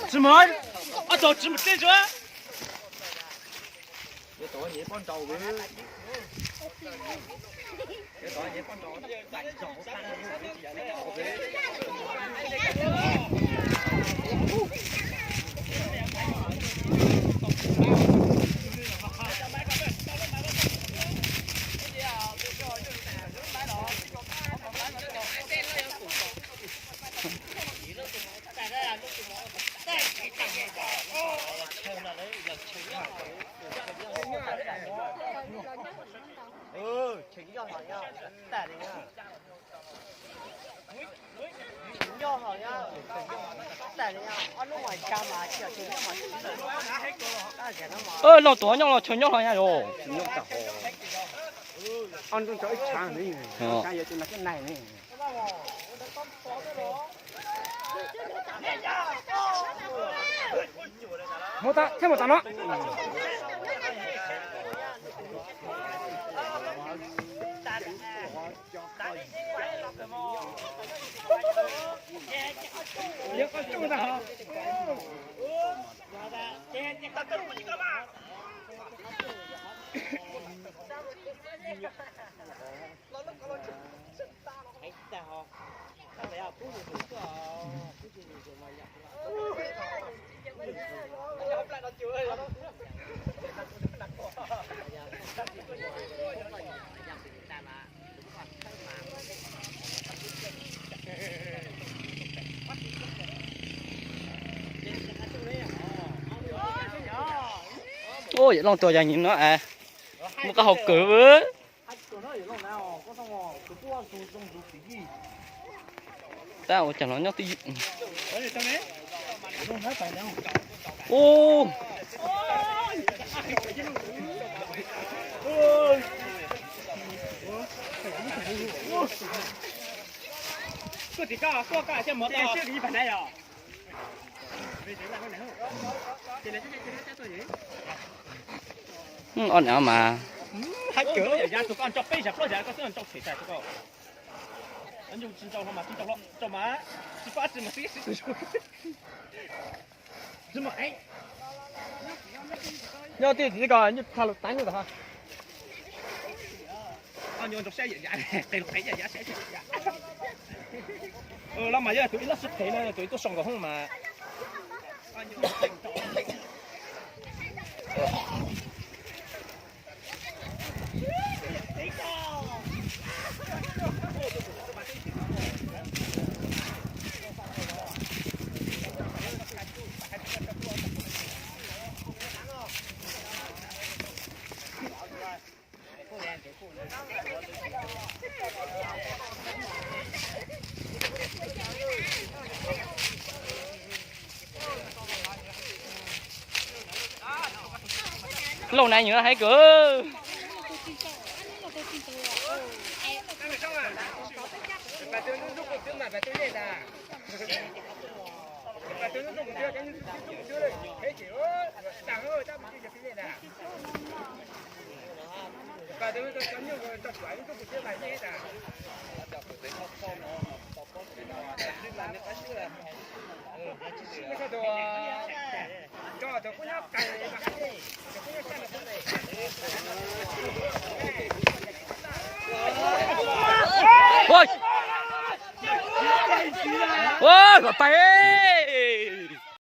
Tsis mus, ob tog tsis mus tej zuav. Laug tuav nyob los chaw nyob los nya os. Mus tas, thiaj mus tas no. Ua yam looj tuag yam nyiam no es muaj qab hau kawg. Tab ua cas los nyob twj ywm. Ub. Ob niam mas. Nyob twj ywm ko nyuj tha lus teeb lawm. Los mas yog tus ib lub sib phem no tus ib tuaj so nkaus hoob mas. Lauj na, nyiam hais kawg. Ua, kom pais.